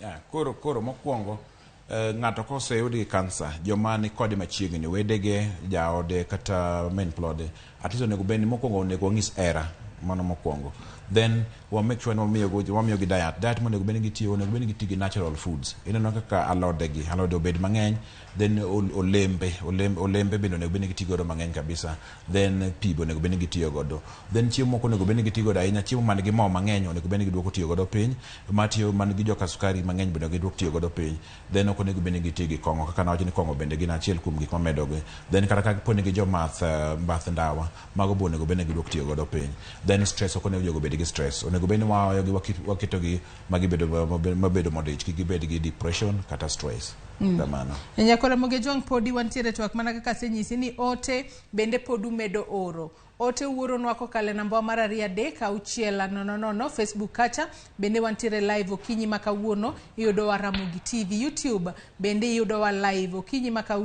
Ah, koro mokwongo ng'ato koseyud gi kansa, joma ni kode machiegni, wedege, jaode kata min plode, at least onego bed ni mokwongo onego wang'is hera, mano mokwongo. Then wa make sure ni wamiyogi diet. Diet monego bed ni gitiyo, onego bed ni gitiyo gi natural foods. Ineno kaka alode gi, alode obed mang'eny, then olembe bende onego bed ni gitiyo godo mang'eny kabisa. Then pi be onego bed ni gitiyo godo. Then chiemo moko onego bed ni gitiyo godo ahinya, chiemo man gi mo mang'eny onego bed ni giduoko tiyo godo piny, matiyo man gi joka sukari mang'eny bende giduok tiyo godo piny. Then ok onego bed ni gitiyo gi kong'o, kaka nawacho ni kong'o bende gin achiel kuom gik mamedogi. Then kata ka po ni gi jomath mbath ndawa, mago be onego bed ni giduok tiyo godo piny. Then stress, ok onego jogo bed gi stress. Onego bed ni waoyogi, waketogi magibedo mabedo modich, kik gibed gi depression kata stress. Kamano. Nyakora Mogejwang' podi wantiere twak mana kaka asenyisi ni ote bende pod umedo oro. Ote uoronwa kokalo e namba mar 236 000. Facebook kacha bende wantiere live okinyi ma kawuono, iyudowa Ramogi TV. YouTube bende iyudowa live okinyi ma kawuono.